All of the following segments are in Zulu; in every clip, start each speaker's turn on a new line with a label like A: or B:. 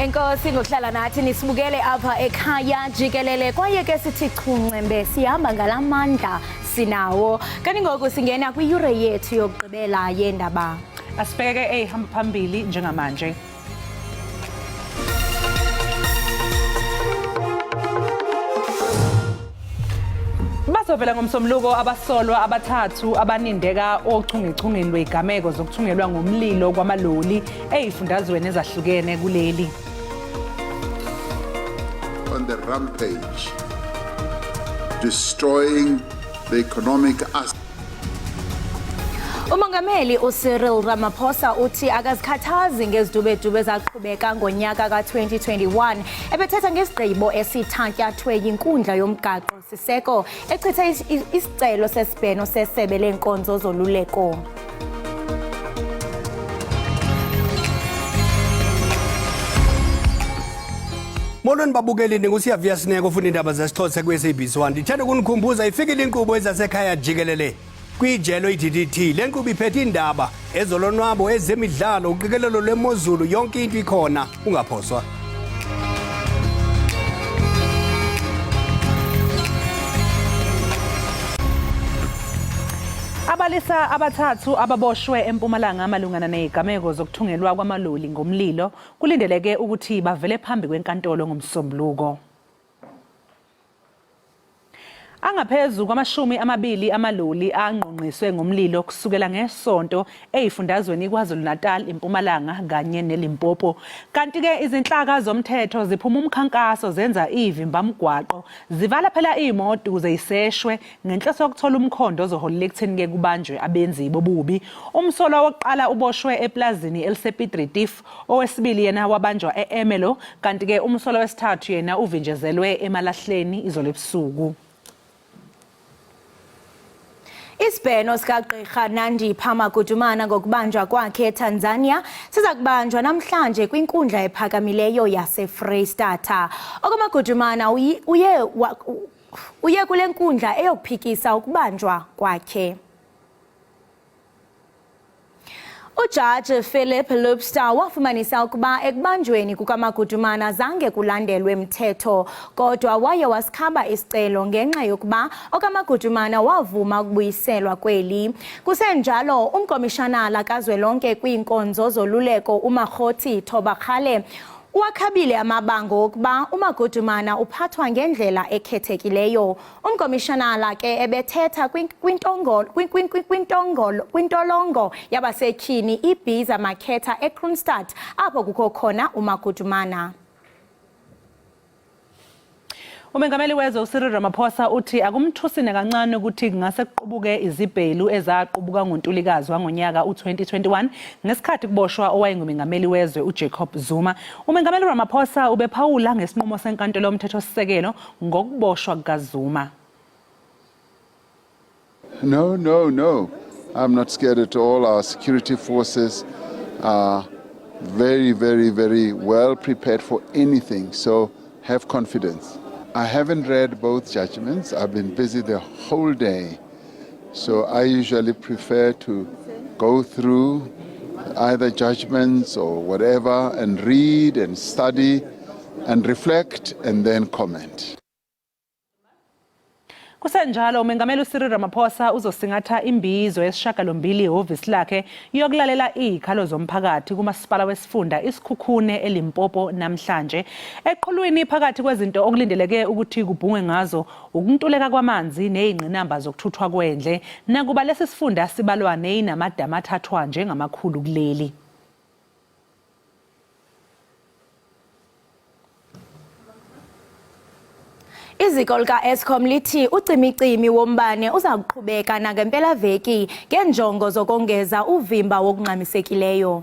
A: Enkosi ngokuhlala nathi nisibukele apha ekhaya jikelele kwaye ke sithi chuncembe sihamba ngalamandla sinawo. Kanti ngoku singena kwiyure yethu yokugqibela yendaba.
B: Asibheke eyihamba phambili njengamanje. Bazovela ngomsombuluko abasolwa abathathu abanindeka ochungechungeni lwezigameko zokuthungelwa ngomlilo kwamaloli ey'fundazweni ezahlukene kuleli.
C: On the rampage, destroying the economic assets.
A: Umongameli uCyril Ramaphosa uthi akazikhathazi ngezidubedube ezaqhubeka ngonyaka ka-2021 ebethetha ngesigqibo esithatyathwe yinkundla yomgaqo siseko echitha isicelo sesibheno sesebe leenkonzo zoluleko.
D: Molweni babukeli ninguSiyavuya Sineko ofunda iindaba zesiXhosa kwi-SABC 1. Ndithanda ukunikhumbuza ifikile inkqubo ezasekhaya jikelele kwijelo i-DDT. Le nkqubo iphethe iindaba, ezolonwabo, ezemidlalo, uqikelelo lwemozulu, yonke into ikhona, ungaphoswa.
B: Abalisa abathathu ababoshwe eMpumalanga malungana nezigameko zokuthungelwa kwamaloli ngomlilo kulindeleke ukuthi bavele phambi kwenkantolo ngoMsombuluko. Angaphezu kwamashumi amabili amaloli angqongqiswe ngomlilo kusukela ngeSonto ey'fundazweni iKwaZulu-Natal, iMpumalanga kanye neLimpopo. Kanti-ke izinhlaka zomthetho ziphuma umkhankaso zenza ivimbamgwaqo zivala phela iy'moto ukuze yiseshwe ngenhloso yokuthola umkhondo ozoholela ekutheni-ke kubanjwe abenzi bobubi. Umsolwa wokuqala uboshwe epulazini elisePiet Retief, owesibili yena wabanjwa e-Ermelo, kanti-ke umsolwa wesithathu yena uvinjezelwe emalahleni izolo ebusuku.
A: Isibheno sikaGqirha Nandipha Magudumana ngokubanjwa kwakhe eTanzania siza kubanjwa namhlanje kwinkundla ephakamileyo yaseFreyistata. OkaMagudumana uye, uye kule nkundla eyokuphikisa ukubanjwa kwakhe. Ujaji Philip Loopstra wafumanisa ukuba ekubanjweni kukaMagudumana zange kulandelwe mthetho, kodwa waye wasikhaba isicelo ngenxa yokuba okaMagudumana wavuma ukubuyiselwa kweli. Kusenjalo, umkomishanala kazwelonke kwiinkonzo zoluleko uMakgothi Thobakgale uwakhabile amabango wokuba uMagudumana uphathwa ngendlela ekhethekileyo. Umkomishanala ke ebethetha kwintolongo yabasetyhini iBhiza Makhetha eKroonstad apho kukho khona uMagudumana.
B: Umengameli wezwe uCyril Ramaphosa uthi akumthusi nakancane ukuthi kungase kuqubuke izibhelu ezaqubuka ngoNtulikazi wangonyaka u-2021 ngesikhathi kuboshwa owayengumengameli wezwe uJacob Zuma. Umengameli Ramaphosa ubephawula ngesinqumo senkantolo yomthethosisekelo ngokuboshwa kukaZuma.
C: No, no, no. I'm not scared at all. Our security forces are very, very, very well prepared for anything. So have confidence. I haven't read both judgments. I've been busy the whole day. So I usually prefer to go through either judgments or whatever and read and study and reflect and then comment.
B: Kusenjalo uMengameli uCyril Ramaphosa uzosingatha imbizo yesishagalombili ehhovisi lakhe yokulalela izikhalo zomphakathi kumasipala wesifunda iSikhukhune eLimpopo namhlanje. Eqhulwini phakathi kwezinto okulindeleke ukuthi kubhungwe ngazo ukuntuleka kwamanzi nezingqinamba zokuthuthwa kwendle nakuba lesi sifunda sibalwa neyinamadamu athathwa njengamakhulu kuleli.
A: Iziko lika-Eskom lithi ucimicimi wombane uza kuqhubeka nangempelaveki ngeenjongo zokongeza uvimba wokungxamisekileyo.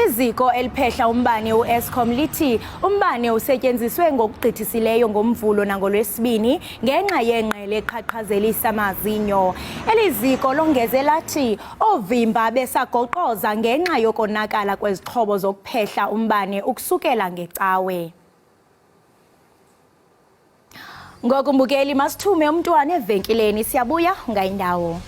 A: Iziko eliphehla umbane uEskom lithi umbane usetyenziswe ngokugqithisileyo ngoMvulo nangoLwesibini ngenxa yengqele eqhaqhazelisa amazinyo. Eli ziko longeze lathi oovimba besagoqoza ngenxa yokonakala kwezixhobo zokuphehla umbane ukusukela ngeCawe. Ngoku mbukeli masithume umntwana evenkileni siyabuya ungayindawo.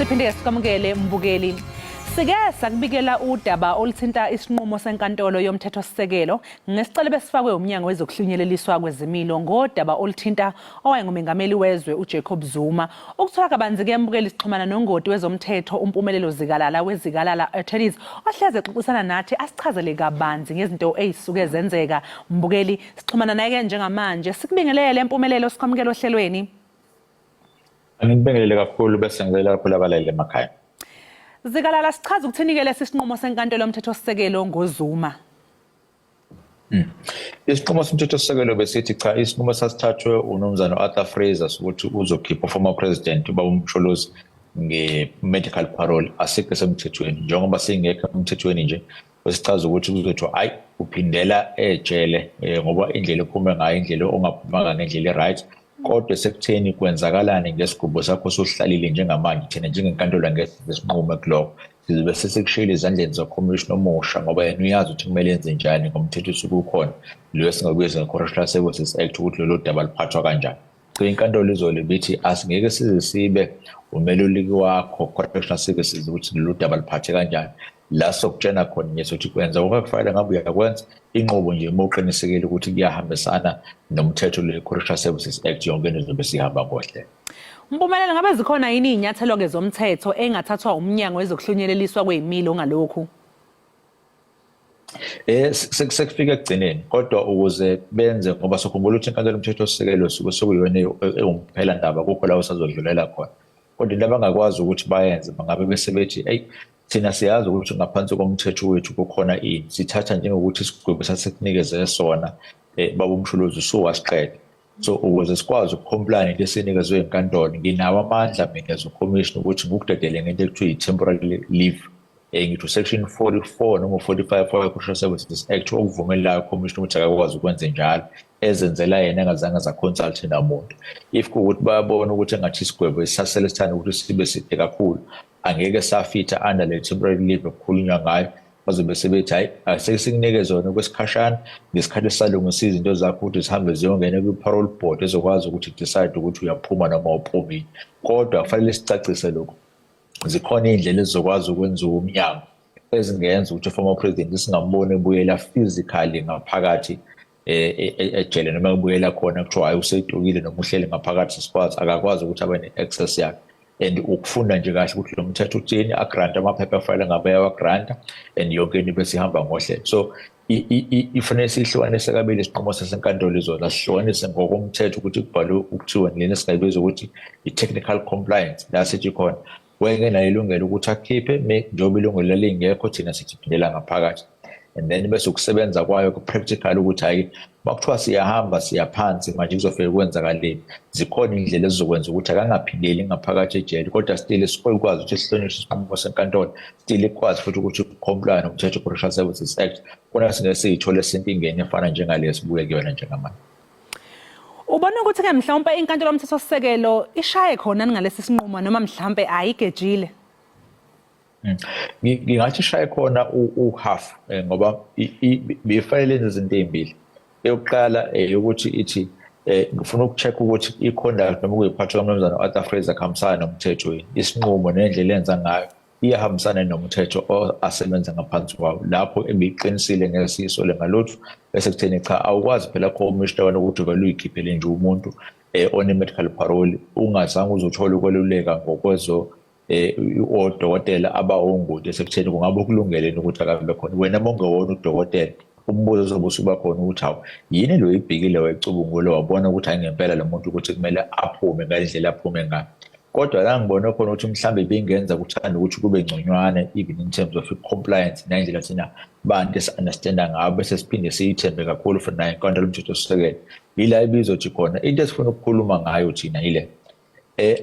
B: Siphinde sikwamukele, mbukeli. Sike sakubikela udaba oluthinta isinqumo senkantolo yomthethosisekelo ngesicelo besifakwe umnyango wezokuhlunyeleliswa kwezimilo ngodaba oluthinta owayengumengameli wezwe uJacob Zuma. Ukuthola kabanzi-ke, mbukeli, sixhumana nongoti wezomthetho uMpumelelo Zikalala weZikalala Attorneys ohleze exoxisana nathi asichazele kabanzi ngezinto ey'suke zenzeka. Mbukeli, sixhumana naye-ke njengamanje. Sikubingelele, Mpumelelo, sikwamukele ohlelweni.
E: Angikubingelele kakhulu bese ngicela kakhulu abalaleli emakhaya.
B: Zikalala, sichaza ukuthini-ke lesi sinqumo senkantolo yomthethosisekelo ngoZuma?
E: Isinqumo somthethosisekelo besithi cha, isinqumo sasithathwe unumzane u-Arthur Fraser sokuthi uzokhipha former president ubaba uMsholozi nge-medical parole asikho esemthethweni. Njengoba singekho emthethweni nje, besichaza ukuthi kuzothiwa hayi, uphindela ejele ngoba indlela ophume ngayo indlela ongaphumanga ngendlela e-right. Kodwa sekutheni kwenzakalani ngesigubo sakho sohlalile njengamanje, thina njengenkantolo angeke sisinqume kulokho. Sizobe sesikushiyile ezandleni zakhomishini omusha ngoba yena uyazi ukuthi kumele enze njani ngomthetho osuke ukhona lo esingakubiza nge-Correctional Services Act, ukuthi lolo daba luphathwa kanjani. So inkantolo izole bithi asingeke size sibe umeluleki wakho, Correctional Services, ukuthi lolu daba luphathe kanjani. La sokutshena khona nje sokuthi kwenza okufanele ngabe uyakwenza inqubo nje uma uqinisekile ukuthi kuyahambisana nomthetho le-Correctional Services Act, yonke into izobe sihamba ngohlelo.
B: Mpumelelo, ngabe zikhona yini iy'nyathelo-ke zomthetho engathathwa umnyango wezokuhlunyeleliswa kwey'milo ngalokhu?
E: Sekufika ekugcineni, kodwa ukuze benze, ngoba sokhumbula ukuthi inkantolo yomthethosisekelo suke sekuyiyona ewumphela ndaba, kukho la usazodlulela khona. Kodwa into abangakwazi ukuthi bayenze, bangabe bese bethi eyi, thina siyazi ukuthi ngaphansi komthetho wethu kukhona ini, sithatha njengokuthi isigwebo sasikunikeze sona baba uMsholozi usuwasiqeda. So ukuze sikwazi ukucomply nento esinikezwe inkantolo, nginawo amandla mina as ucommissioner ukuthi ngikudedele ngento ekuthiwa i-temporary leave. Ngithi section 44 noma 45 we-Correctional Services Act okuvumelayo ucommissioner ukuthi akakwazi ukwenze njalo, ezenzela yena engazange azaconsult namuntu. If kuwukuthi bayabona ukuthi engathi isigwebo esisasele sithanda ukuthi sibe side kakhulu, angeke safitha under le temporary leave okukhulunywa ngayo, bazobe sebethi hayi, aseke zona okwesikhashana ngesikhathi esalungisa izinto zakho ukuthi zihambe ziyongena kwi-parole board ezokwazi ukuthi decide ukuthi uyaphuma noma awuphumi. Kodwa kufanele sicacise lokhu, zikhona iy'ndlela ezizokwazi ukwenziwa umnyango ezingenza ukuthi former president singamboni ebuyela physically ngaphakathi ejele, noma ebuyela khona kuthiwa hayi, usetukile noma uhleli ngaphakathi, sikwazi akakwazi ukuthi abe ne-access yakhe. And ukufunda nje kahle ukuthi lo mthetho uthini, agranta amaphepha afanele ngabe ayawagranta and yonke into bese ihamba ngohlelo. So ifanele sihlukanise kabili isinqumo sasenkantolo izolo. Asihlukanise ngokomthetho ukuthi kubhalwe ukuthiwa lena singayibiza ukuthi i-technical compliance, la sithi khona wayengenayo ilungelo ukuthi akhiphe njengoba ilungelo lalingekho, thina sithi phindela ngaphakathi. And then bese ukusebenza kwayo ku-practical ukuthi hhayi, makuthiwa siyahamba siyaphansi manje kuzofike kwenzakaleni, zikhona iy'ndlela ezizokwenza ukuthi akangaphindeli ngaphakathi ejele, kodwa still sikwazi ukuthi sihlonishwe isinqumo senkantolo, still ikwazi futhi ukuthi kucomply nomthetho Correctional Services Act, khona singeke siyithole senkingeni efana njengale sibuye kuyona njengamanje.
B: Ubona ukuthi-ke mhlawumpe inkantolo yomthethosisekelo ishaye khona ngalesi sinqumo noma mhlawumpe ayigejile?
E: Ngingathi ishaye khona uhalf, ngoba bifanele yenze izinto ey'mbili. Eyokuqala eyokuthi ithi ngifuna uku-check ukuthi i-conduct noma ukuyiphatha kamnumzane u-Arthur Fraser kuhambisana nomthetho yini, isinqumo nendlela enza ngayo iyahambisana nomthetho asebenza ngaphansi kwawo. Lapho ebiqinisile, ngeke siyisole ngalutho. Bese kutheni cha, awukwazi phela commissioner wena ukuthi uvele uyikhiphele nje umuntu one-medical parole ungazange uzothola ukweluleka ngokwezo odokotela abawongoti esekutheni kungabe ukulungeleni ukuthi akabe khona. Wena uma ungewona udokotela, umbuzo ozobe usuba khona ukuthi hawu, yini lo ibhekile wayicubungule wabona ukuthi hayi, ngempela lo muntu ukuthi kumele aphume ngale ndlela aphume ngayo. Kodwa la ngibone khona ukuthi mhlawumbe bingenza kuthanda ukuthi kube ngconywana even in terms of compliance nendlela thina bantu esi-understanda ngayo, bese siphinde siyithembe kakhulu futhi nayo inkantolo yomthethosisekelo, yila ibizothi khona into esifuna ukukhuluma ngayo thina yile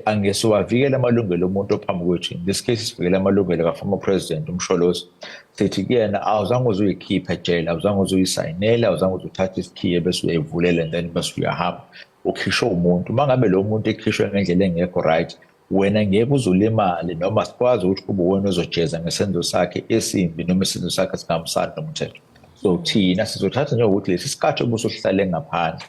E: angesiwavikela amalungelo omuntu ophambi kwethu. In this case sivikela amalungelo ka-former president uMsholozi. Sithi kuyena awuzange uze uyikhiphe ejele, awuzange uze uyisayinele, awuzange uze uthathe isikhiye bese uyayivulela and then bese uyahamba, ukhishwe umuntu. Uma ngabe lo muntu ekhishwe ngendlela engekho right, wena ngeke uze ulimale noma sikwazi ukuthi kube wena ozojeza ngesenzo sakhe esimbi noma isenzo sakhe singahambisani nomthetho. So thina sizothatha njengokuthi lesi sikhathi obusuhlale ngaphandle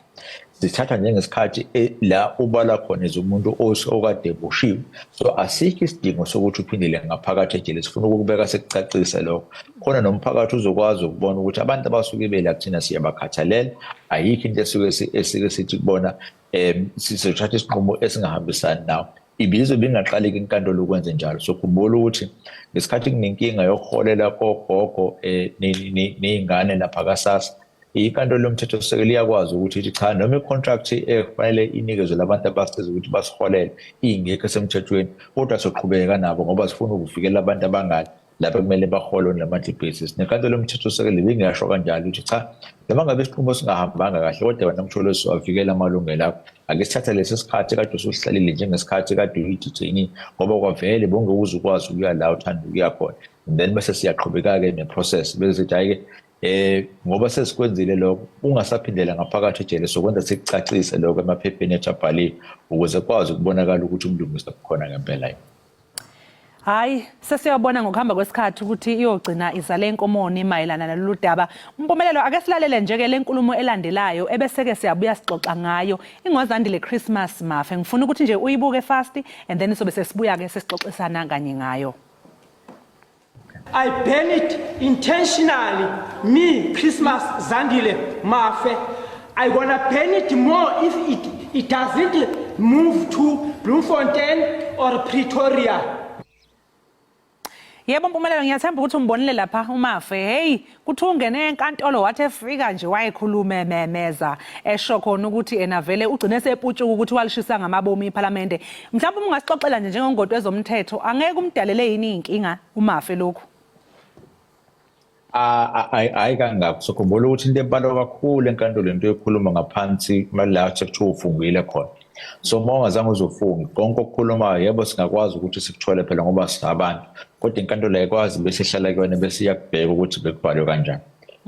E: Sithatha njengesikhathi la ubala khona as umuntu okade eboshiwe. So asikho isidingo sokuthi uphindele ngaphakathi ejele. Sifuna ukukubeka sikucacise lokho, khona nomphakathi uzokwazi ukubona ukuthi abantu abasuke bela kuthina siyabakhathalela. Ayikho into esuke esike sithi kubona sizothatha isinqumo esingahambisani nawo. Ibizo bingaqaleki inkantolo ukwenze njalo. So khumbula ukuthi ngesikhathi kunenkinga yokuholela kogogo ney'ngane lapha kaSASSA, inkantolo yomthethosisekelo iyakwazi ukuthi ithi cha, noma i-contract ekufanele inikezwe labantu abasiza ukuthi basiholele ingekho esemthethweni, kodwa soqhubeka nabo ngoba sifuna ukuvikela abantu abangale lapho kumele bahole on a monthly basis. Nenkantolo yomthethosisekelo ibingasho kanjalo ukuthi cha, noma ngabe isinqumo singahambanga kahle, kodwa wena Msholozi siwavikela amalungelo akho. Ake sithathe lesi sikhathi kade usuhlalile njengesikhathi kade uyi-detainee, ngoba kwavele bongeke uze ukwazi ukuya la uthanda ukuya khona. And then bese siyaqhubeka-ke ne-process, bese sithi hhayi-ke ngoba sesikwenzile lokho, ungasaphindela ngaphakathi ejele, sokwenza sikucacise lokho emaphepheni ethu abhaliwe ukuze kwazi ukubonakala ukuthi ubulungiswa bukhona ngempela yini.
B: Hayi, sesiyabona ngokuhamba kwesikhathi ukuthi iyogcina izale inkomoni mayelana nalolu daba. Mpumelelo, ake silalele nje ke lenkulumo elandelayo ebese-ke siyabuya sixoxa ngayo. IngoZandile Christmas Mafe. Ngifuna ukuthi nje uyibuke fast and then sobe sesibuya-ke sesixoxisana kanye ngayo.
F: I burn it intentionally. Me, Christmas Zandile Mafe. I gonna burn it more if it doesn't move to Bloemfontein or Pretoria.
B: Yebo Mpumelelo, ngiyathemba ukuthi umbonile lapha uMafe. Hey, kuthi ungene enkantolo wathi efika nje wayekhuluma ememeza esho khona ukuthi ena vele ugcine seputshuka ukuthi walishisa ngamabomu iPhalamende. Mhlawumbe uma ungasixoxela nje njengongoti wezomthetho, angeke umdalele yini inkinga uMafe lokhu?
E: Hayi kangako. Sokhumbula ukuthi into ebalwa kakhulu enkantolo into yokukhuluma ngaphansi la sekuthiwa ufungile khona. So uma ungazange uzofunga konke okukhulumayo, yebo singakwazi ukuthi sikuthole phela ngoba singabantu, kodwa inkantolo ayikwazi bese ihlala kuyona bese iyakubheka ukuthi bekubhalwe kanjani.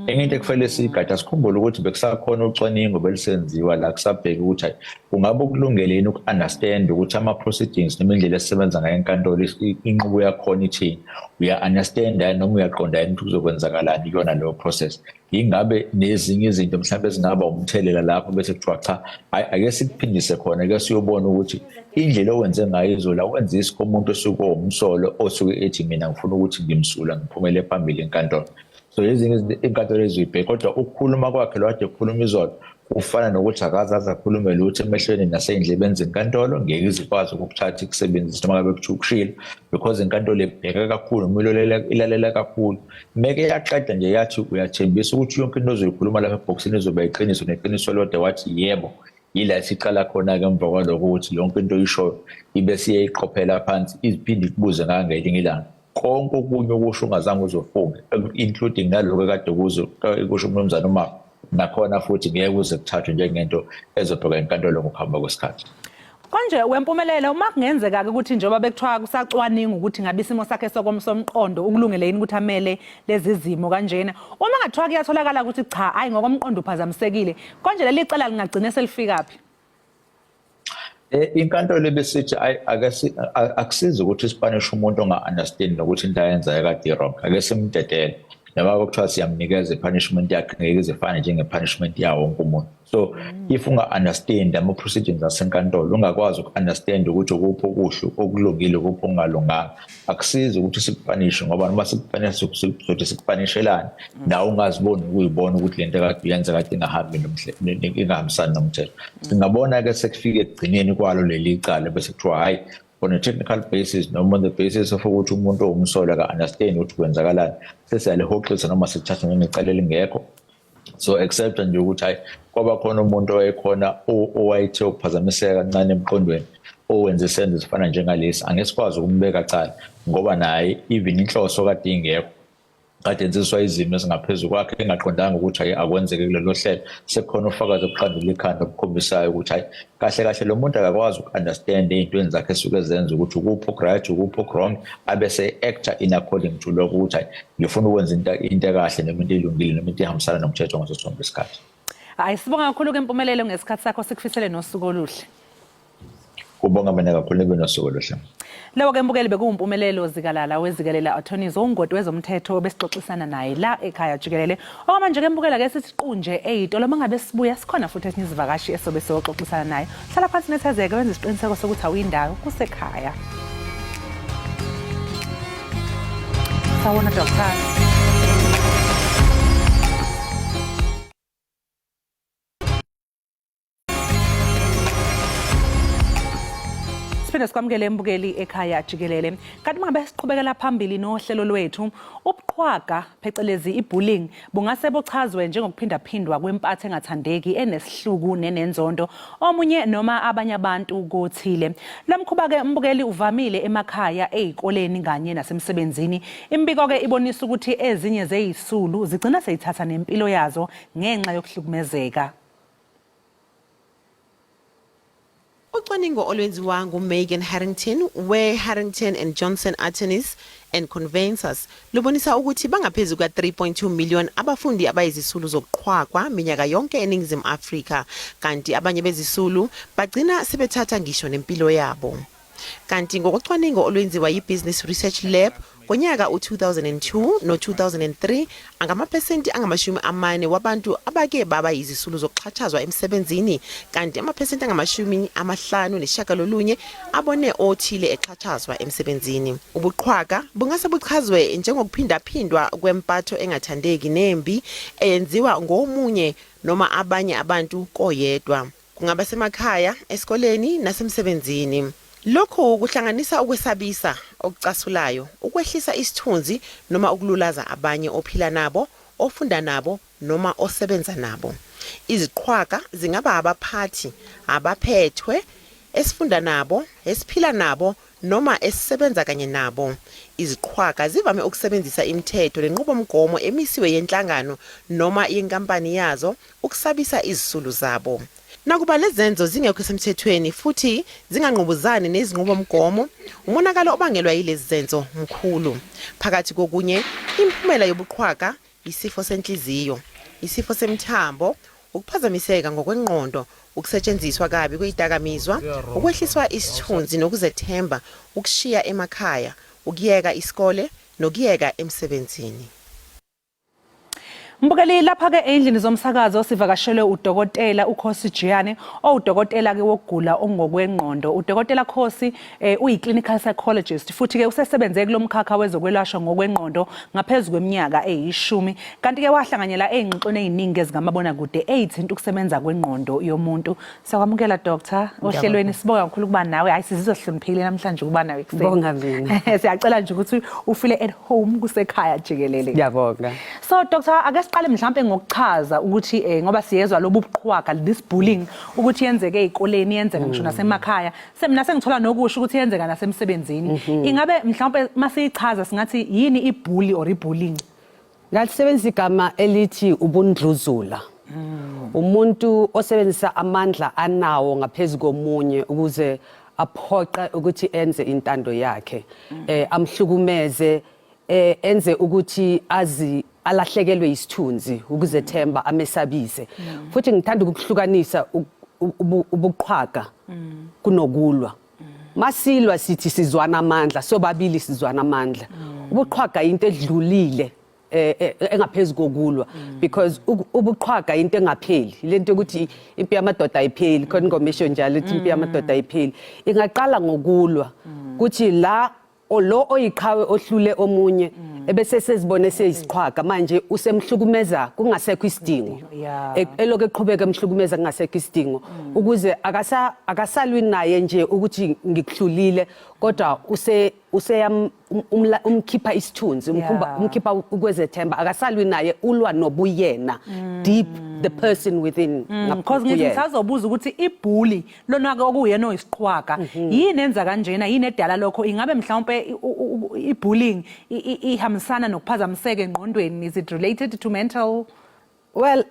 E: Enye into ekufanele siyigade, asikhumbule ukuthi bekusakhona ucwaningo belusenziwa la kusabheka ukuthi hayi, kungabe ukulungele yini uku-understand ukuthi ama-proceedings noma indlela esisebenza ngayo enkantolo, inqubo yakhona ithini, uya-understand noma uyaqonda yini ukuthi kuzokwenzakalani kuyona leyo process. Ingabe nezinye izinto mhlawumbe ezingaba umthelela lapho bese kuthiwa cha, hayi, ake sikuphindise khona, ake siyobona ukuthi indlela owenze ngayo izolo awenze isikho umuntu osuke owumsolo osuke ethi mina ngifuna ukuthi ngimsulwa ngiphumele phambili enkantolo. So ezinye izinto inkantolo eziyibheka, kodwa ukukhuluma kwakhe lo kade ekhuluma izolo kufana nokuthi akaze aze akhulume lutho emehlweni nasey'ndlebeni zenkantolo. Ngeke izikwazi ukukuthatha ikusebenzise noma ngabe kuthiwa ukushilo, because inkantolo ibheka kakhulu noma ilalela kakhulu. Meke yaqeda nje yathi uyathembisa ukuthi yonke into ozoyikhuluma lapha ebhokisini izoba iqiniso neqiniso lodwa, wathi yebo. Yila siqala khona-ke emva kwalokho ukuthi yonke into oyishoyo ibe siyayiqophela phansi, iziphinde ikubuze ngangelinye ilanga konke okunye okusho ungazange uzofunge, including nalokho ekade kusho umnumzane uMafa, nakhona futhi ngeke kuze kuthathwe njengento ezobheka enkantolo ngokuhamba kwesikhathi.
B: Konje wempumelelo, uma kungenzeka-ke ukuthi njengoba bekuthiwa kusacwaninga ukuthi ngabe isimo sakhe sokomqondo ukulungele yini ukuthi amele lezi zimo kanjena, uma ngathiwa kuyatholakala ukuthi cha, hayi, ngokomqondo uphazamisekile, konje leli cala lingagcine selifikaphi?
E: Inkantolo ebesithi akusizi ukuthi sipanishe umuntu onga-understand nokuthi into ayenzayo kade i-wrong, ake simdedele. Noma kuthiwa siyamnikeza i-punishment yakhe, ngeke ize ifane njenge-punishment yawo wonke umuntu. So if unga-understand ama-proceedings asenkantolo, ungakwazi uku-understand ukuthi ukuphi okuhle okulungile, ukuphi okungalunganga, akusizi ukuthi sikupanishe, ngoba noma sikupanishe sizothi sikupanishelani nawe ungaziboni ukuyibona ukuthi lento ekade uyenza kade ingahambi ingahambisani nomthetho. Singabona-ke sekufike ekugcineni kwalo leli cala bese kuthiwa hhayi, on a technical basis noma on the basis of ukuthi umuntu owumsolwa ka-understand ukuthi kwenzakalani, sesiyalihoxisa noma sikuthatha njengecala elingekho. So accept nje ukuthi hayi, kwaba khona umuntu owayekhona owayethe ukuphazamiseka kancane emqondweni owenze isenzo esifana njengalesi, angeke sikwazi ukumbeka cala ngoba naye even inhloso kade ingekho, kade enziswa izimo ezingaphezu kwakhe engaqondanga ukuthi hayi akwenzeke kulelo hlelo. Sekukhona ufakazi obuqandula ikhanda obukhombisayo ukuthi hayi, kahle kahle lo muntu akakwazi uku-understand ey'ntweni zakhe esuke zenza ukuthi ukuphi oku-right, ukuphi oku-wrong, abese actor in according to lokho ukuthi hayi, ngifuna ukwenza into ekahle noma into elungile noma into ehambisana nomthetho ngaso sonke isikhathi.
B: Hayi, sibonga kakhulu-ke Mpumelelo ngesikhathi sakho, sikufisele nosuku oluhle.
E: Kubonga mina kakhulu, nibe nosuku oluhle.
B: Lowo ke mbukeli bekuwumpumelelo Zikalala weZikelela Attorneys ongoti wezomthetho besixoxisana naye la ekhaya jikelele. Okwamanje ke mbukela ke sithi qunje eyitolo mangabe sibuya sikhona futhi esinye izivakashi esobe siyoxoxisana naye. Hlala phansi nethezeke wenze isiqiniseko sokuthi awuyindawo kusekhaya. Sawona doctor. Siphinde sikwamukele embukeli ekhaya jikelele. Kanti mangabe siqhubekela phambili nohlelo lwethu, ubuqhwaga phecelezi ibullying bungase buchazwe njengokuphindaphindwa kwempatho engathandeki enesihluku nenenzondo omunye noma abanye abantu kothile. Lo mkhuba ke mbukeli uvamile emakhaya, ezikoleni kanye nasemsebenzini. Imibiko ke ibonisa ukuthi ezinye zezisulu zigcina seyithatha nempilo yazo ngenxa yokuhlukumezeka.
G: Ucwaningo olwenziwa nguMegan Harrington we-Harrington and Johnson Attorneys and Conveyancers lubonisa ukuthi bangaphezu kuka-3.2 million abafundi abayizisulu zokuqhwagwa minyaka yonke eNingizimu Afrika, kanti abanye bezisulu bagcina sebethatha ngisho nempilo yabo. Kanti ngokocwaningo olwenziwa yi-Business Research Lab ngonyaka u-2002 no-2003, angamaphesenti angamashumi amane wabantu abake baba yizisulu zokuxhashazwa emsebenzini, kanti amaphesenti angamashumi amahlanu nesishiyagalolunye abone othile exhashazwa emsebenzini. Ubuqhwaga bungase buchazwe njengokuphindaphindwa kwempatho engathandeki nembi eyenziwa ngomunye noma abanye abantu koyedwa. Kungaba semakhaya, esikoleni nasemsebenzini. Lokhu kuhlanganisa ukwesabisa okucasulayo, ukwehlisa isithunzi noma ukululaza abanye ophila nabo, ofunda nabo noma osebenza nabo. Iziqhwaga zingaba abaphathi, abaphethwe, esifunda nabo, esiphila nabo noma esisebenza kanye nabo. Iziqhwaga zivame ukusebenzisa imithetho nenqubomgomo emisiwe yenhlangano noma yenkampani yazo ukusabisa izisulu zabo. Nakuba lezi zenzo zingekho semthethweni futhi zingangqubuzani nezinqubomgomo, umonakalo obangelwa yilezi zenzo mkhulu. Phakathi kokunye, imiphumela yobuqhwaga isifo senhliziyo, isifo semithambo, ukuphazamiseka ngokwengqondo, ukusetshenziswa kabi kwezidakamizwa, ukwehliswa isithunzi nokuzethemba, ukushiya emakhaya, ukuyeka isikole nokuyeka emsebenzini.
B: Mbukeli lapha-ke endlini zomsakazo sivakashelwe udokotela uKhosi Jiyane owudokotela-ke wokugula okungokwengqondo. Udokotela Khosi uyi-clinical psychologist futhi-ke usesebenze kulo mkhakha wezokwelashwa ngokwengqondo ngaphezu kweminyaka eyishumi. Kanti-ke wahlanganyela ey'ngxoxweni ey'ningi ezingamabonakude ey'thinta ukusebenza kwengqondo yomuntu. Siyakwamukela doctor ohlelweni, sibonga kakhulu ukuba nawe. Hayi, sizizwe sihloniphekile namhlanje ukuba nawe ekuseni.
H: Bonga mina.
B: Siyacela nje ukuthi ufile at home kusekhaya jikelele.
H: Ngiyabonga.
B: So doctor, ake siqale mhlambe ngokuchaza ukuthi ngoba siyezwa lobu buqhwaga, this bullying, ukuthi yenzeke ezikoleni, yenzeka ngisho nasemakhaya. Semina sengithola nokusho ukuthi yenzeka nasemsebenzini. Ingabe mhlambe masiyichaza singathi yini ibully or ibullying?
H: Ngalisebenzisa igama elithi ubundluzula. Umuntu osebenzisa amandla anawo ngaphezu komunye ukuze aphoqe ukuthi enze intando yakhe. Amhlukumeze, enze ukuthi azi alahlekelwe isithunzi, ukuzethemba, amesabise. Futhi ngithanda ukuhlukanisa ubuqhwaga kunokulwa. Masilwa sithi sizwana amandla, sobabili sizwana amandla. Ubuqhwaga into edlulile engaphezulu kokulwa, because ubuqhwaga into engapheli, lento ukuthi impi yamadoda ayipheli. Khona ingoma esho njalo ukuthi impi yamadoda ayipheli. Ingaqala ngokulwa, kuthi la lo oyiqhawe ohlule omunye ebese sezibone seyisiqhwaga, manje usemhlukumeza kungasekho isidingo. Elokhu eqhubeka emhlukumeza kungasekho isidingo, ukuze akasalwi naye nje ukuthi ngikuhlulile, kodwa use useyam umkhipha isithunzi, umkhumba, umkhipha ukwezethemba. Akasalwi naye, ulwa nobuyena, deep, the person within.
B: Because ngithi
H: kuyena.
B: Ngisazobuza ukuthi ibully lona ke okuyena oyisiqhwaga, yini enza kanjena, yini edala lokho? Ingabe mhlawumbe i-bullying ihambisana nokuphazamiseka engqondweni? Is it related to mental?
H: Well,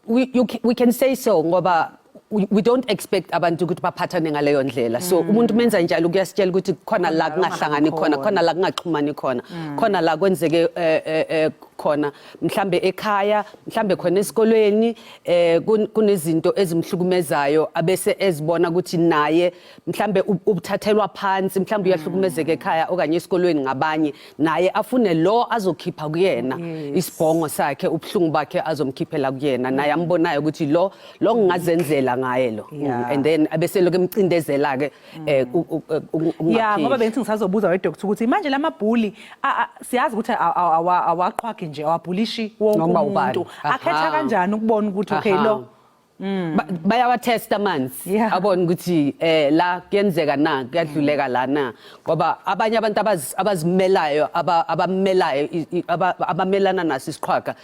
H: we can say so, ngoba we don't expect abantu ukuthi baphathane ngaleyo ndlela. So umuntu menza njalo kuyasitshela ukuthi khona la kungahlangani khona, khona la kungaxhumani khona, khona la kwenzeke khona, mhlambe ekhaya, mhlambe khona esikolweni, kunezinto ezimhlukumezayo, abese ezibona ukuthi naye mhlambe ubuthathelwa phansi, mhlambe uyahlukumezeka ekhaya okanye esikolweni ngabanye, naye afune lo azokhipha kuyena isibhongo sakhe, ubuhlungu bakhe azomkhiphela kuyena, naye ambonayo ukuthi lo lo ngingazenzela ngaye lo. And then abese lokho emcindezela ke
B: Ya, ngoba bengithi ngisazobuza we doctor ukuthi manje lamabully siyazi ukuthi awaqhwagi nje, awabhulishi wonke
H: Noma ubani.
B: umuntu. Akhetha kanjani ukubona ukuthi okay, lo?
H: Bayawatesta amanzi, abone ukuthi la kuyenzeka na, kuyadluleka la na, ngoba abanye abantu abazimelayo, abamelayo, abamelana naso isiqhwaga,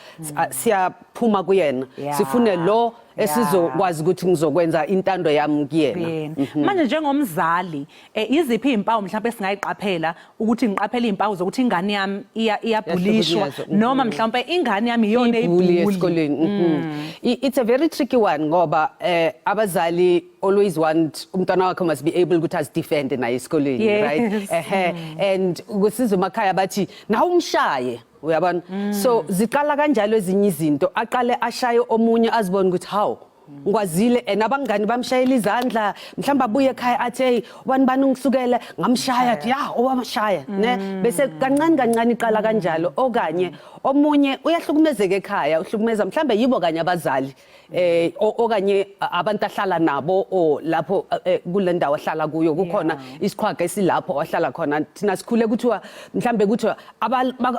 H: siyaphuma kuyena, sifune lo esizokwazi ukuthi ngizokwenza intando yami kuyena.
B: Kuyena. Manje njengomzali, iziphi izimpawu mhlawumbe esingayiqaphela, ukuthi ngiqaphele izimpawu zokuthi ingane yami iyabhulishwa
H: Iyahlukunyezwa,
B: noma mhlawumbe ingane yami iyona
H: ibully
B: eyibully?
H: Esikoleni. It's a very tricky one ngoba abazali always want umntwana wakhe must be able ukuthi azidefend naye esikoleni, right? Ehe, and kusiza emakhaya bathi nawe umshaye, uyabona? So ziqala kanjalo ezinye izinto, aqale ashaye omunye, azibone ukuthi hawu, ngikwazile, and abangani bamshayela izandla, mhlawumbe abuye ekhaya athi, "Hey, ubani bani ungisukele, ngamshaya." Athi, "Ya, owamshaya," ne? Bese kancane kancane iqala kanjalo. Okanye omunye uyahlukumezeka ekhaya, uhlukumeza mhlawumbe yibo kanye abazali, okanye abantu ahlala nabo, o lapho kule ndawo ahlala kuyo kukhona isiqhwaga esilapho ahlala khona. Thina sikhule kuthiwa mhlambe kuthiwa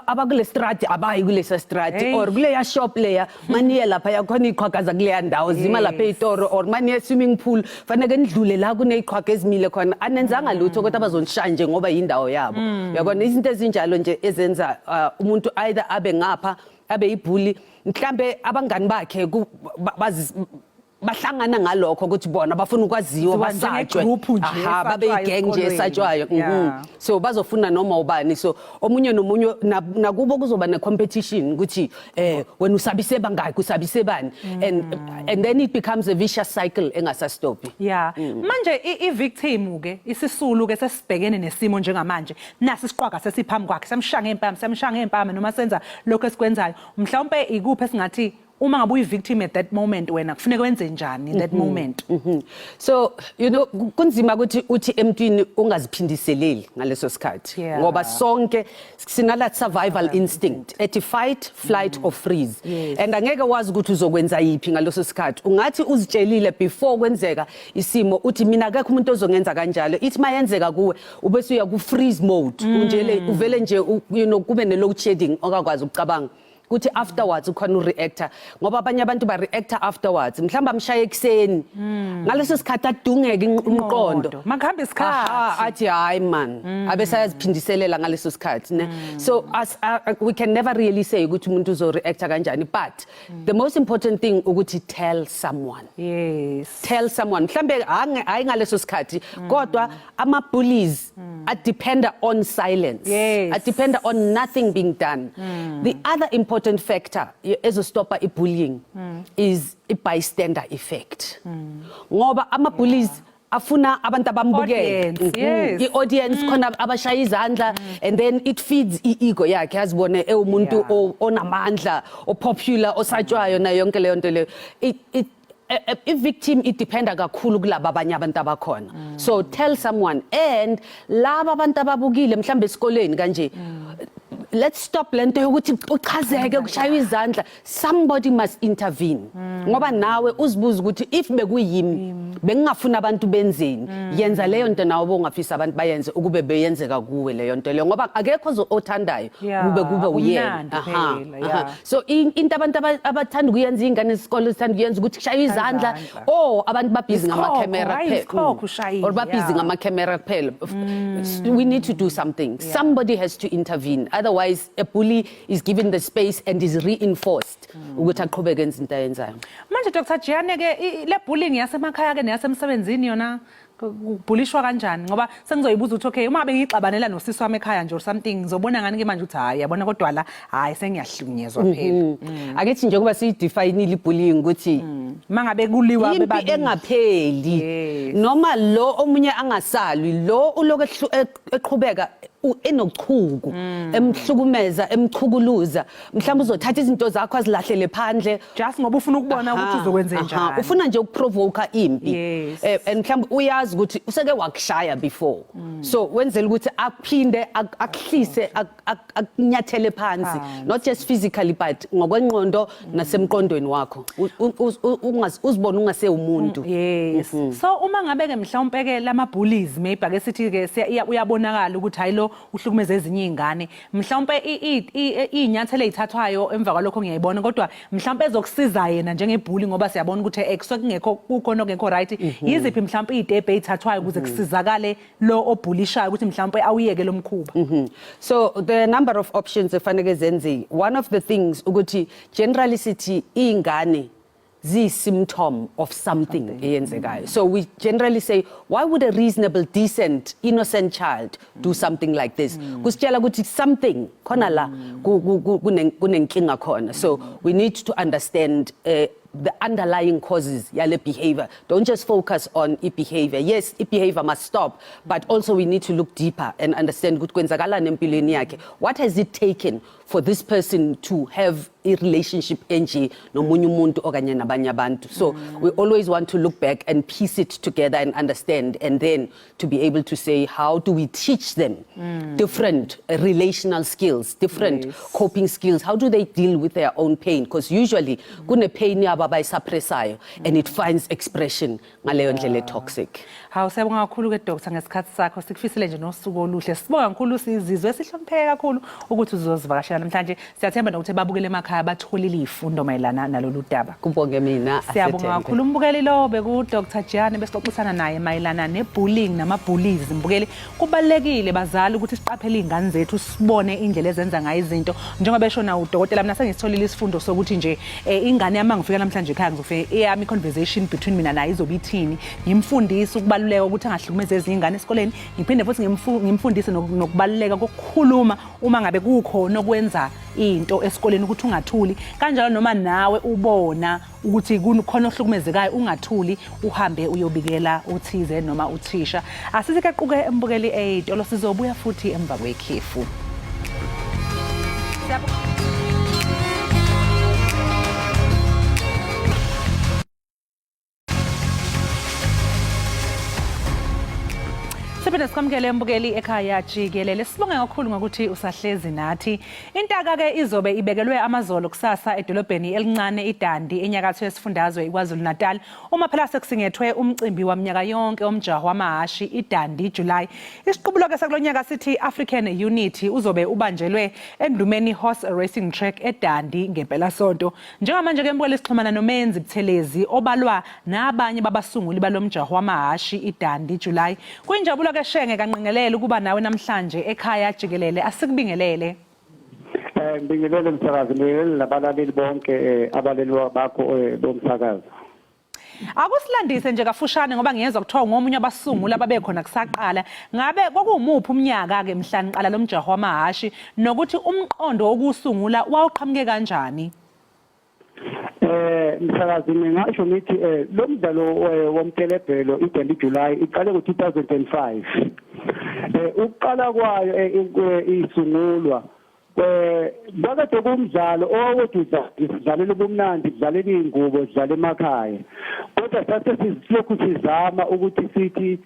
H: abakule strati abayi kulesa strati
B: Hey.
H: or kuleya shop leya, maniye lapha yakhona iqhwaga zakuleya ndawo zima lapha ey'toro, or maniye swimming pool faneke nidlule la kuneyiqhwaga ezimile khona, anenzanga lutho kodwa bazonishaya nje ngoba yindawo yabo, uyabona? Izinto ezinjalo nje ezenza umuntu either abe ngapha, abe yibully, mhlambe abangani bakhe bahlangana ngalokho ukuthi bona bafuna ukwaziwa,
B: Ziba
H: basatshwe.
B: njenge-group nje
H: Aha, babe
B: esatshwayo
H: i-gang nje
B: esikolweni.
H: esatshwayo. So bazofuna noma ubani, so omunye nomunye nakubo kuzoba ne-competition ukuthi wena usabise bangaki, usabise bani, and then it becomes a vicious cycle engasastophi.
B: Ya, manje i-victim ke, isisulu ke, sesibhekene nesimo njengamanje, nasi isiqhwaga sesiphambi kwakhe, samshaya ngempama, samshaya ngempama noma senza lokho esikwenzayo, mhlawumbe ikuphi esingathi uma ngabe uyi-victim at that moment, wena kufuneka wenze njani in that moment?
H: So kunzima ukuthi uthi emntwini ungaziphindiseleli ngaleso sikhathi ngoba sonke sinala survival instinct ethi fight, flight or freeze, and angeke wazi ukuthi uzokwenza yiphi ngaleso sikhathi. Ungathi uzitshelile before kwenzeka isimo uthi, "Mina akekho umuntu ozongenza kanjalo." Ithi mayenzeka kuwe ubese uya ku freeze mode, unjele uvele nje kube ne load shedding, ongakwazi ukucabanga kuthi afterwards ukhona ureactor, ngoba abanye abantu ba reactor afterwards, mhlawumbe amshaye ekuseni, ngaleso sikhathi adungeke umqondo.
B: Makuhamba isikhathi.
H: Aha, athi, "Hayi man," abese ayaziphindiselela ngaleso sikhathi, ne? So as we can never really say ukuthi umuntu uzo reacta kanjani, but the most important thing ukuthi tell someone. Tell someone, mhlambe hayi ngaleso sikhathi, kodwa ama bullies a depend on silence, a depend on nothing being done. The other important factor ezostopa i-bullying is i-bystander effect, ngoba ama bullies afuna abantu abambukele.
B: Audience, yes.
H: I-audience khona abashaya izandla, and then it feeds i-ego yakhe, azibone ewumuntu onamandla, opopular, osatshwayo, nayo yonke leyo nto leyo. I-victim idependa kakhulu kulaba abanye abantu abakhona. So tell someone, and laba abantu ababukile mhlawumbe esikoleni kanje, let's stop lento yokuthi uchazeke kushaywa izandla. Somebody must intervene, ngoba nawe uzibuza ukuthi if bekuyimi bengingafuna abantu benzeni, yenza leyo nto nawe bongafisa abantu bayenze ukube beyenzeka kuwe leyo nto leyo, ngoba akekho othandayo kube uyena.
B: Akumnandi phela, yeah.
H: So into abantu abathanda ukuyenza, iy'ngane zesikole zithanda ukuyenza ukuthi kushaywa izandla
B: Izandla.
H: or abantu babhizi
B: Isikhokho,
H: ngamakhemera
B: hayi,
H: kuphela.
B: isikhokho ushayile,
H: Or babhizi ngamakhemera kuphela. We need to do something. Somebody has to intervene, otherwise a bully is given the space and is reinforced ukuthi aqhubeke enze into ayenzayo.
B: Manje Dr Jiyane ke, le bullying yasemakhaya ke neyasemsebenzini yona, kubhulishwa kanjani? Ngoba sengizoyibuza ukuthi okay, uma bengixabanela nosisi wami ekhaya nje or something, ngizobona ngani ke manje ukuthi hayi, yabona, kodwa la hayi, sengiyahlukunyezwa phela?
H: Akithi njengoba siyidefinile i-bullying ukuthi
B: Mangabe kuliwa
H: impi
B: bebabili.
H: engapheli, noma lo omunye angasalwi, lo uloko eqhubeka. enochuku emhlukumeza, emchukuluza, mhlawumbe uzothatha izinto zakho azilahlele phandle
B: just ngoba ufuna ukubona ukuthi uzokwenze njani.
H: Ufuna nje ukuprovoke impi. And mhlawumbe uyazi ukuthi useke wakushaya before, so wenzela ukuthi aphinde akuhlise, akunyathele phansi, not just physically but ngokwengqondo nasemqondweni wakho. Uzibone ungasewumuntu.
B: Yes. So uma ngabe ke mhlawumbe ke lama bullies, maybe ake sithi ke uyabonakala ukuthi hayi, lo uhlukumeza ezinye izingane, mhlawumbe iy'nyathelo ey'thathwayo emva kwalokho ngiyayibona, kodwa mhlawumbe ezokusiza yena njengebully, ngoba siyabona ukuthi kusuke kungekho, kukhona okungekho right, yiziphi mhlawumbe iy'step ey'thathwayo ukuze kusizakale lo obhulishayo ukuthi mhlawumbe awuyeke lo mkhuba?
H: So there are a number of options efanele zenziwe. One of the things ukuthi generally sithi iy'ngane ziyi-symptom of something eyenzekayo. So we generally say, why would a reasonable, decent, innocent child do something like this? Kusitshela ukuthi something khona la kunenkinga khona. So we need to understand the underlying causes yale behavior. Don't just focus on i-behavior. Yes, i-behavior must stop, but also we need to look deeper and understand ukuthi kwenzakalani empilweni yakhe. What has it taken for this person to have a relationship enje nomunye umuntu okanye nabanye abantu? So we always want to look back and piece it together and understand, and then to be able to say, how do we teach them different relational skills, different coping skills? How do they deal with their own pain? Because usually kune pain yabo abayisuppressayo and it finds expression ngaleyo ndlela toxic.
B: Hawu, siyabonga kakhulu ke doctor ngesikhathi sakho. Sikufisele nje nosuku oluhle. Sibonga kakhulu, sizizwe sihlonipheke kakhulu ukuthi uzozivakashela namhlanje. Siyathemba nokuthi babukele emakhaya batholile izifundo mayelana nalolu daba.
H: Kubonge mina.
B: Siyabonga
H: Asethembe.
B: kakhulu umbukeli. Lo beku Dr Jiyane, besixoxisana naye mayelana nebullying nama-bullies. Mbukeli, kubalulekile bazali ukuthi siqaphele iy'ngane zethu, sibone indlela ezenza ngayo izinto njengoba eshona udokotela. Mina sengisitholile isifundo sokuthi nje ingane yami, ngifika namhlanje ekhaya, ngizofika eyami i-conversation between mina naye izobe ithini, ngimfundise ukubaluleka ukuthi angahlukumezi ezinye iy'ngane esikoleni, ngiphinde futhi ngimfundise nokubaluleka kokukhuluma uma ngabe kukhona okwenza into esikoleni, ukuthi ungathuli kanjalo, noma nawe ubona ukuthi khona ohlukumezekayo, ungathuli, uhambe uyobikela uthize noma uthisha. Asithi kequke embukeli ey'tolo, sizobuya futhi emva kwekhefu. Siyabonga. Siphinde sikwamukele embukeli ekhaya jikelele. Sibonge kakhulu ngokuthi usahlezi nathi. Intaka-ke izobe ibekelwe amazolo kusasa edolobheni elincane iDundee, enyakatho yesifundazwe iKwaZulu Natal, uma phela sekusingethwe umcimbi waminyaka yonke womjaho wamahhashi iDundee July. Isiqubulo-ke sakulonyaka sithi African Unity, uzobe ubanjelwe eNdumeni Horse Racing Track eDundee ngempelasonto. Njengamanje-ke mbukeli, sixhumana noMenzi Buthelezi obalwa nabanye babasunguli balomjaho wamahhashi iDundee July. Kuyinjabulo ke Shenge kaNqengelele ukuba nawe namhlanje ekhaya jikelele. Asikubingelele.
I: Ngibingelele msakazi, ngibingelele nabalaleli bonke, abaleli bakho bomsakazo.
B: Akusilandise nje kafushane, ngoba ngiyezwa kuthiwa ngomunye abasunguli ababekhona kusaqala. Ngabe kwakuwumuphi umnyaka ke mhla niqala lo mjaho wamahhashi, nokuthi umqondo wokusungula wawuqhamuke kanjani?
I: Msakazi, ngingasho ngithi lo mdlalo womtelebhelo iDundee July iqale ngo2005. Ukuqala kwayo, isungulwa, kwakade kumdlalo owawuthi sidlalela ubumnandi, sidlalela iy'ngubo, sidlala emakhaya, kodwa sase silokhu sizama ukuthi sithi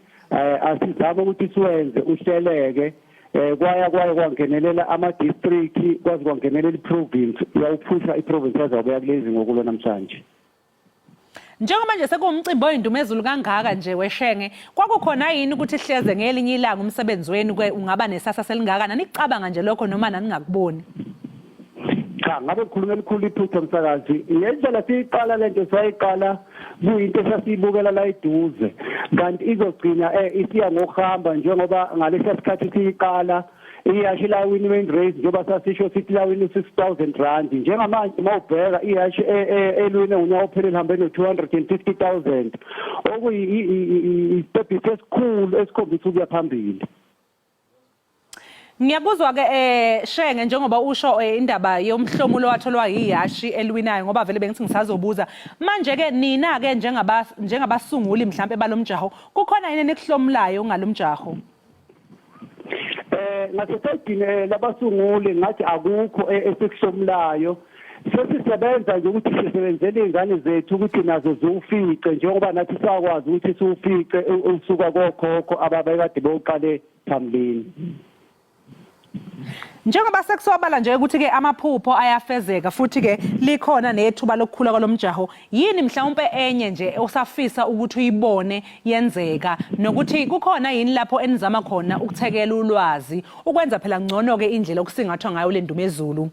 I: asizame ukuthi siwenze uhleleke. Kwaya kwangenelela ama district, kwazi kwangenelela iprovince, yawuphusha iprovince, yazabuya kulezi ngokulo namhlanje.
B: Njengoba nje sekuwumcimbi oyindumezulu kangaka nje weshenge, kwakukhona yini ukuthi hleze ngelinye ilanga umsebenzi wenu ke ungaba nesasa selingaka? Nanicabanga nje lokho noma naningakuboni?
I: Cha, ngabe kukhuluma elikhulu iphutha msakazi. Ngendlela siyiqala lento, sayiqala kuyinto esasiyibukela la eduze, kanti izogcina isiya ngokuhamba, njengoba ngalesa sikhathi siyiqala ihashi lawini win race, njengoba sasisho sithi lawini R6000, njengamanje mawubheka ihashi elwine ngonyaka ophelele hambe no250000, okuyisitebhisi esikhulu esikhombisa ukuya phambili.
B: Ngiyakuzwa ke Shenge, njengoba usho indaba yomhlomulo watholwa yihashi elwinayo, ngoba vele bengithi ngisazobuza manje ke, nina ke njengabasunguli mhlambe balomjaho, kukhona yini enikuhlomulayo ngalomjaho?
I: Eh Ngasesayidini labasunguli ngathi akukho esikuhlomulayo. Sesisebenza nje ukuthi sisebenzele izingane zethu ukuthi nazo ziwufice njengoba nathi sakwazi ukuthi siwufice usuka kokhokho ababekade bewuqale phambilini.
B: Njengoba sekusobala nje ukuthi ke amaphupho ayafezeka futhi ke likhona nethuba lokukhula kwalomjaho, yini mhlawumpe enye nje osafisa ukuthi uyibone yenzeka nokuthi kukhona yini lapho enizama khona ukuthekela ulwazi ukwenza phela ngcono ke indlela okusingathwa ngayo le ndumezulu?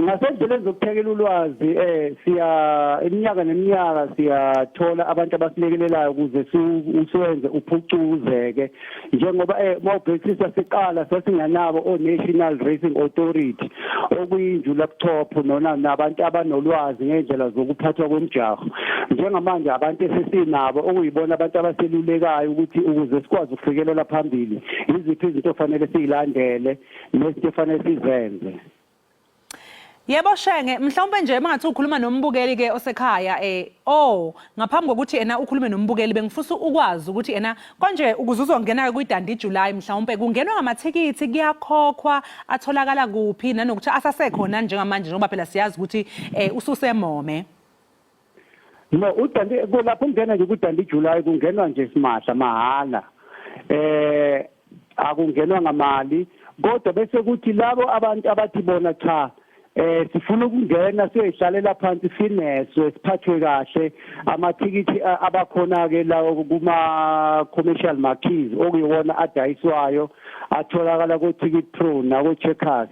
I: Ngasendleleni zokuthekela ulwazi siya iminyaka neminyaka siyathola abantu abasilekelelayo ukuze siwenze uphucuzeke njengoba mawubhekisisa siqala sasinganabo o-National Racing Authority okuyinju laptop nona nabantu abanolwazi ngendlela zokuphathwa kwemijaho. Njengamanje abantu esesinabo okuyibona abantu abaselulekayo ukuthi ukuze sikwazi ukufikelela phambili yiziphi izinto ofanele siyilandele nezinto efanele sizenze.
B: Yebo Shenge, mhlawumbe nje mangathi ukhuluma nombukeli ke osekhaya oh ngaphambi kokuthi ena ukhulume nombukeli bengifisa ukwazi ukuthi ena konje ukuze uzongena kwiDundee July mhlawumbe kungenwa ngamathikithi kuyakhokhwa atholakala kuphi nanokuthi asasekhona njengamanje njengoba phela siyazi ukuthi ususemome.
I: No, uDundee kulapho ungena nje kuDundee July kungenwa nje simahla mahala. Akungenwa ngamali kodwa bese kuthi labo abantu abathi bona cha sifuna ukungena siyoyihlalela phansi sineswe siphathwe kahle amathikithi abakhona ke lawo kuma commercial marquees okuyiwona adayiswayo atholakala ko Ticket Pro nako Checkers.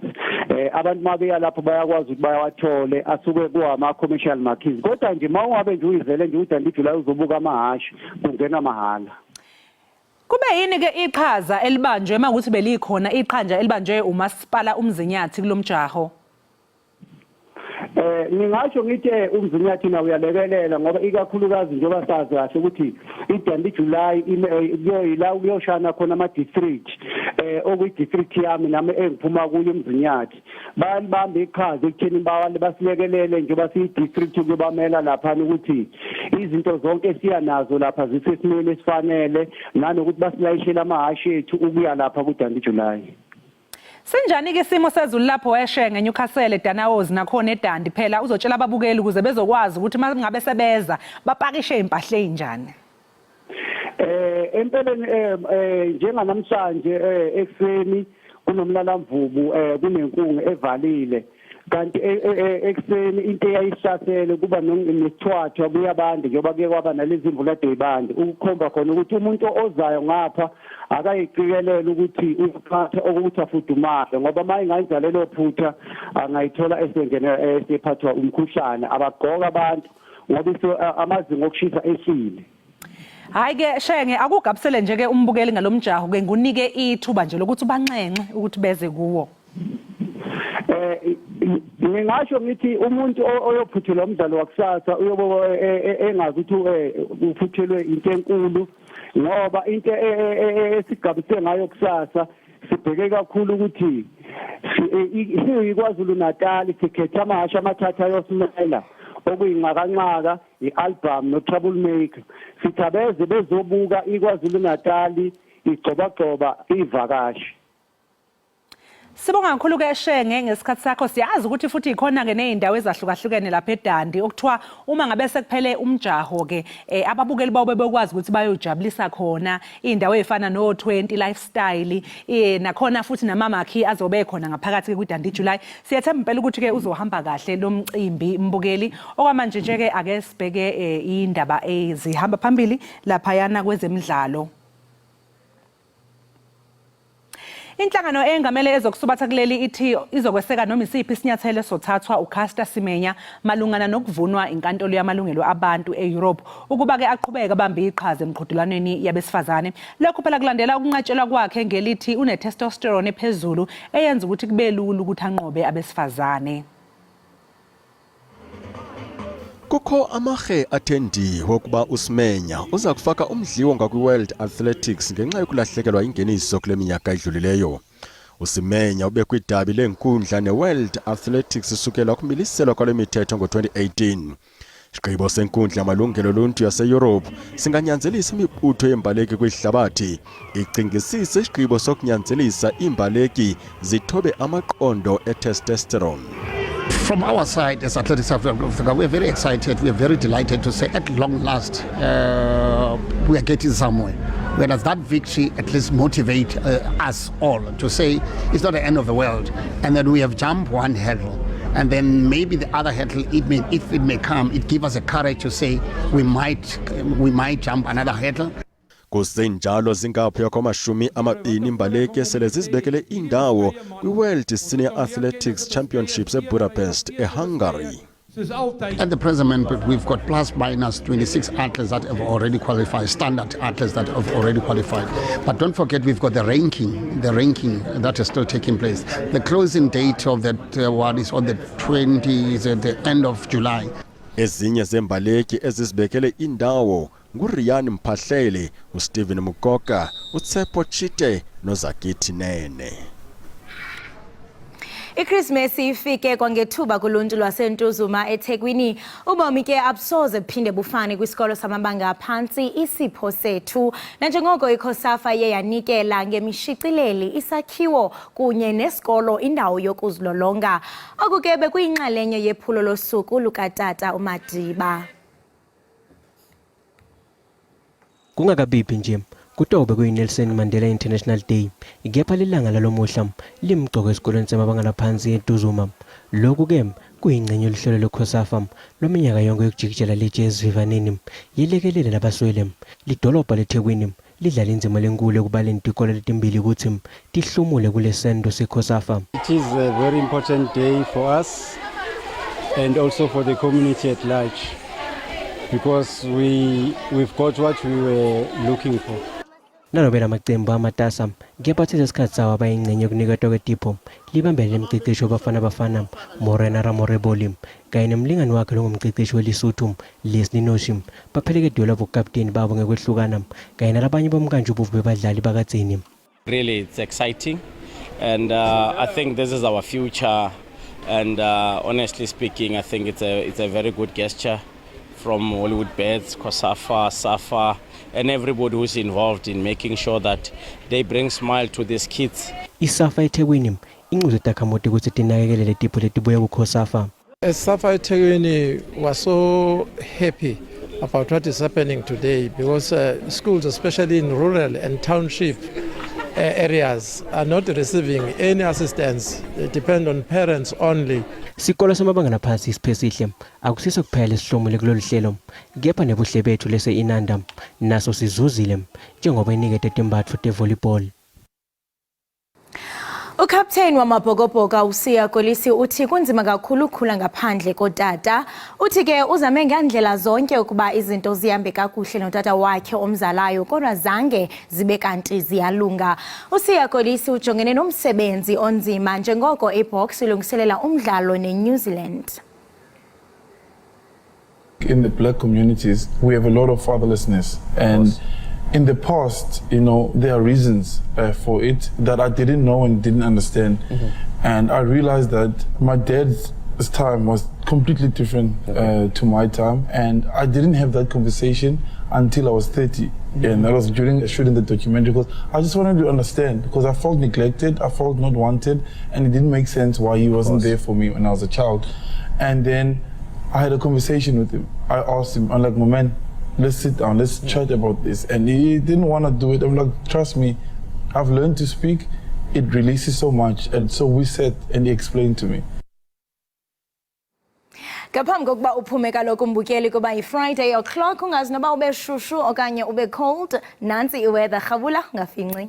I: Abantu mabeya lapho bayakwazi ukuthi bayawathole asuke kuwama commercial marquees kodwa nje mawungabe nje uyizele nje uDundee July uzobuka amahashi kungena mahala.
B: Kube yini ke iqhaza elibanjwe makuthi belikhona iqhanja elibanjwe umasipala uMzinyathi kulomjaho?
I: Ngingasho ngithi uMzinyathi nawo uyalekelela ngoba ikakhulukazi njengoba sazi kahle ukuthi iDundee July kuyoyila kuyoshana khona ama district okuyi district yami nami engiphuma kuyo uMzinyathi. Bayalibamba iqhaza ekutheni bawale basilekelele njengoba siyi district kuyobamela lapha ukuthi izinto zonke esiya nazo lapha zisesimweni esifanele nanokuthi basilayishele amahhashi ethu ukuya lapha kuDundee July.
B: Sinjani ke isimo sezulu lapho eShenge, Newcastle, eDanaos nakhona eDundee? Phela uzotshela ababukeli ukuze bezokwazi ukuthi mangabe sebeza bapakishe impahla ezinjani.
I: Empeleni njenganamhlanje ekuseni kunomlalamvubu kunenkungu evalile kanti ekuseni into eyayihlasele kuba nesithwathwa kuyabanda njengoba kuye kwaba nalezi mvula deyibande ukukhomba khona ukuthi umuntu ozayo ngapha akayiqikelele ukuthi uphatha okuthi afudumale ngoba uma engenza lelo phutha angayithola esengena esephathwa umkhuhlane. Abagqoka abantu ngoba amazinga okushisa ehlile.
B: Hayi ke Shenge, akugabisele nje ke umbukeli ngalomjaho ke ngunike ithuba nje lokuthi ubanxenxe ukuthi beze kuwo.
I: Ngingasho ngithi umuntu oyophuthelwa umdlalo wakusasa uyobe engazi ukuthi uphuthelwe into enkulu ngoba into esigabise ngayo kusasa sibheke kakhulu ukuthi siyiKwaZulu Natal sikhetha amahhashi amathathu ayosimela okuyinqakanqaka i-album no-troublemaker. Sithi abeze bezobuka iKwaZulu Natal igxobagxoba ivakashi.
B: Sibonga kakhulu ke Shenge ngesikhathi sakho. Siyazi ukuthi futhi ikhona ke nezindawo ezahlukahlukene lapha eDundee okuthiwa uma ngabe sekuphele umjaho ke ababukeli bawo bebekwazi ukuthi bayojabulisa khona indawo ezifana no 20 lifestyle nakhona futhi namamakhi azobe khona ngaphakathi ke kwiDundee July. Siyathemba impela ukuthi ke uzohamba kahle lo mcimbi mbukeli. Okwamanje nje ke ake sibheke indaba ezihamba phambili laphayana kwezemidlalo. Inhlangano eyengamele ezokusubatha kuleli ithi izokweseka noma isiphi isinyathelo esizothathwa uCaster Semenya malungana nokuvunwa inkantolo yamalungelo abantu e-Europe ukuba-ke aqhubeke abambe iqhaza emqhudelwaneni yabesifazane. Lokhu phela kulandela ukunqatshelwa kwakhe ngelithi une-testosterone ephezulu eyenza ukuthi kube lula ukuthi anqobe abesifazane.
J: Kukho amarhe athe ndi wokuba uSemenya uza kufaka umdliwo ngakwi-World Athletics ngenxa yokulahlekelwa ingeniso kule minyaka idlulileyo. USemenya ube kwidabi leenkundla ne-World Athletics sukela ukumiliselwa kwale mithetho ngo-2018. Isigqibo senkundla yamalungelo oluntu yaseYurophu singanyanzelisa imibutho yeembaleki kwihlabathi icingisise isigqibo sokunyanzelisa iimbaleki zithobe amaqondo e-testosterone.
K: From our side as Athletics South Africa, we are very excited, we are very delighted to say at long last we are getting somewhere. Whereas that victory at least motivate us all to say it's not the end of the world, and then we have jumped one hurdle. And then maybe the other hurdle, it may, if it may come, it gives us a courage to say we might jump another hurdle.
J: Kusenjalo zingaphaya kwama-20 imbaleki esele zizibekele indawo kwi-World Senior Athletics Championships eBudapest, eHungary.
K: At the present moment, we've got plus minus 26 athletes that have already qualified, standard athletes that have already qualified. But don't forget, we've got the ranking that is still taking place. The closing date of that one is on the 20, is at the end of July.
J: Ezinye zembaleki ezizibekele indawo nguRian Mphahlele, uStephen Mukoka, uTsepo Chite noZakithi Nene.
A: IChristmas ifike kwangethuba kuluntu lwaseNtuzuma eThekwini. Ubomi ke abusoze buphinde bufane kwisikolo samabanga aphantsi Isipho Sethu. Nanjengoko iCOSAFA iye yanikela ngemishicileli, isakhiwo kunye nesikolo indawo yokuzilolonga. Oku ke bekuyinxalenye yephulo losuku lukatata uMadiba.
L: Kungakabiphi nje kutobe kuyi-Nelson Mandela International Day, kepha lilanga lalomuhla limgcoko esikolweni samabanga laphansi eNtuzuma. Lokhu-ke kuyingxenye yoluhlelo lweCOSAFA lweminyaka yonke yokujikijela litshe esivivaneni yelekelele labaswele. Lidolobha leThekwini lidlala indzima lenkulu ekubaleni tikolo letimbili kutsi tihlomule kulesento seCOSAFA.
M: It is a very important day for us and also for the community at large because we've got what we were looking for.
L: Nanobe lamacembu amatasa, kepha athethe isikhathi sawo abayingxenye yokuniketwa kwetipho libambele lemqeqeshi waBafana Bafana Morena Ramoreboli kanye nemlingani wakhe longumqeqeshi weLesotho Leslie Noshi baphelekedelwa bukapteni babo ngekwehlukana kanye nalabanye bomkantshubovu bebadlali bakadzeni.
N: Really, it's exciting, and I think this is our future. And honestly speaking, I think it's a very good gesture from Hollywoodbets, COSAFA, SAFA, and everybody who's involved in making sure that they bring smile to these kids.
L: ISAFA eThekwini inxuse takhamuti kutsi tinakekele letipho letibuya kuCOSAFA.
O: As SAFA eThekwini was so happy about what is happening today because schools, especially in rural and township areas, are not receiving any assistance. They depend on parents only.
L: Sikolo samabanga laphansi Isiphesihle akusiso kuphela esihlomule kulolu hlelo, kepha nebuhle bethu lese Inanda naso sizuzile njengoba inikete timbatfo te-volleyball.
A: Ukapteni wamaBhokobhoko uSiya Kolisi uthi kunzima kakhulu ukukhula ngaphandle kotata. Uthi ke uzame ngandlela zonke ukuba izinto zihambe kakuhle notata wakhe omzalayo, kodwa zange zibe kanti ziyalunga. USiya Kolisi ujongene nomsebenzi onzima njengoko iBoks ilungiselela umdlalo neNew Zealand.
P: In the black communities, we have a lot of fatherlessness. And in the past, there are reasons for it that I didn't know and didn't understand. And I realized that my dad's time was completely different to my time. And I didn't have that conversation until I was 30. And that was during shooting the documentary because I just wanted to understand because I felt neglected, I felt not wanted, and it didn't make sense why he wasn't there for me when I was a child. And then I had a conversation with him. I asked him, I'm like, "My man, let's sit down, let's chat about this." And he didn't want to do it. I'm like, "Trust me, I've learned to speak. It releases so much." And so we sat and he explained to me.
A: Ngaphambi kokuba uphume kaloku mbukeli, kuba yi-Friday o'clock, ungazi noba ube shushu okanye ube cold, nantsi iweather. Rhabula ungafinci.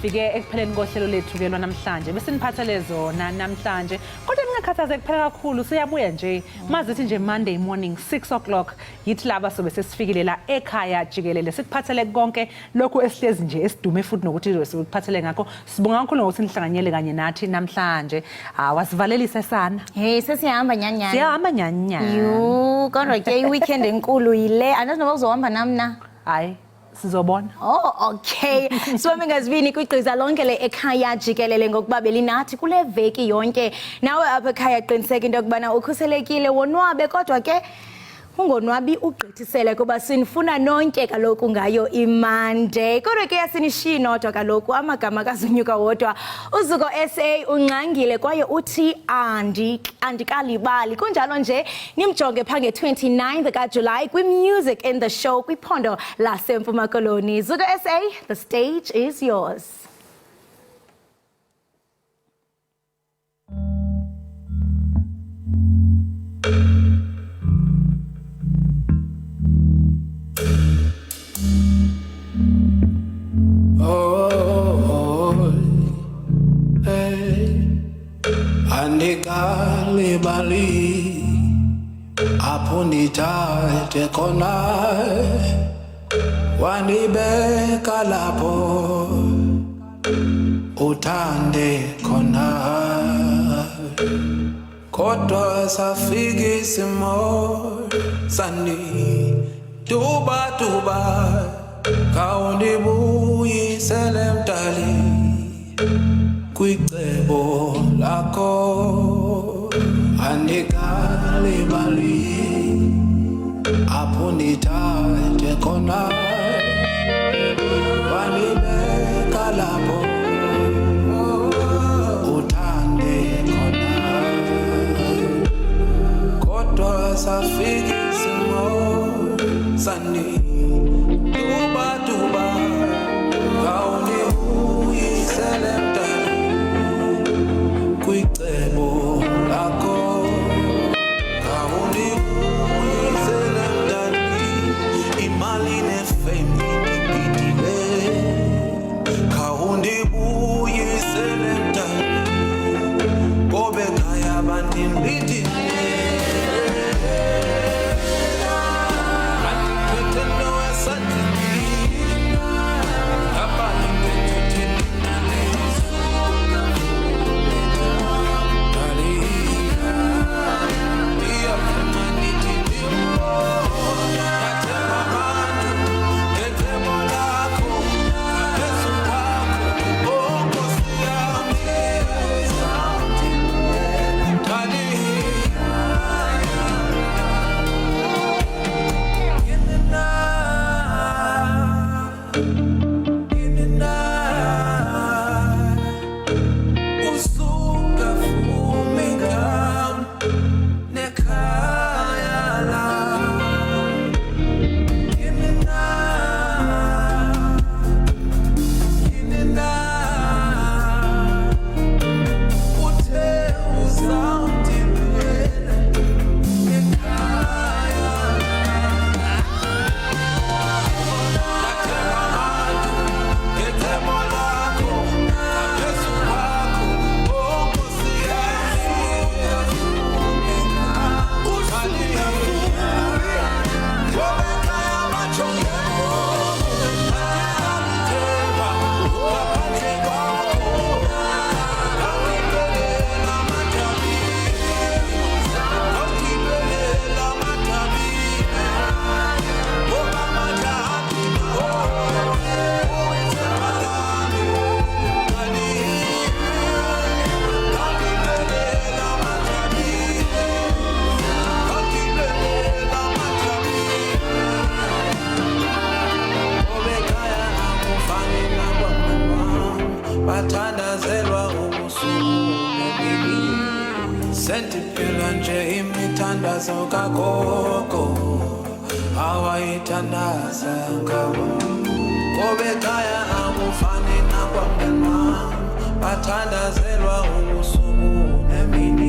B: Sesifike ekupheleni kohlelo lethu ke lwanamhlanje. Besiniphathele zona namhlanje. Kodwa ningakhathazeki kuphela kakhulu siyabuya nje. Mazithi nje Monday morning 6 o'clock yithi laba sobe sesifikile la ekhaya jikelele sikuphathele konke lokhu esihlezi nje esidume futhi nokuthi sikuphathele ngakho. Sibonga kakhulu ngokuthi nihlanganyele kanye nathi namhlanje. Hawa sivalelise sana.
A: Hey sesihamba nyanyana.
B: Siyahamba nyanyana.
A: Yhu kodwa ke i-weekend enkulu yile. Andazi noba uzohamba nam na.
B: Hayi sizobona.
A: Oh okay. Sibambe ngazibini kwigqiza lonke le ekhaya jikelele ngokuba belinathi kule veki yonke. Nawe apha ekhaya qiniseka into yokubana ukhuselekile wonwabe kodwa ke ungonwabi ugqithisele kuba sinifuna nonke kaloku ngayo iMonday. Kodwa ke asinishiyi nodwa kaloku amagama kazunyuka wodwa. Uzuko SA ungxangile kwaye uthi andikalibali. Kunjalo nje nimjonge pha nge-29 kaJulayi kwi-Music in the Show kwiphondo laseMpuma Koloni. Zuko SA, the stage is yours.
Q: Oh, hey, andikalibali apho ndithathe khona wandibeka lapho uthande khona kodwa safika isimo sani tuba tuba khawundibuyisele mdali kwicebo lakho andikalibali apho ndithathe khona wandibeka lapho uthande khona kodwa safika isimo sani tuba tuba khawundibuyisele mdali kwicebo lakho khawundibuyisele mdali imali nefame idibidile khawundibuyisele mdali kobe khaya bandindidile andiphethe nowesandlini ngapha ndiphethe Bathandazelwa ubusuku nemini sendiphila nje imithandazo kagogo awayithandaza ngawo kobe khaya akufani nakwamntwana bathandazelwa ubusuku nemini.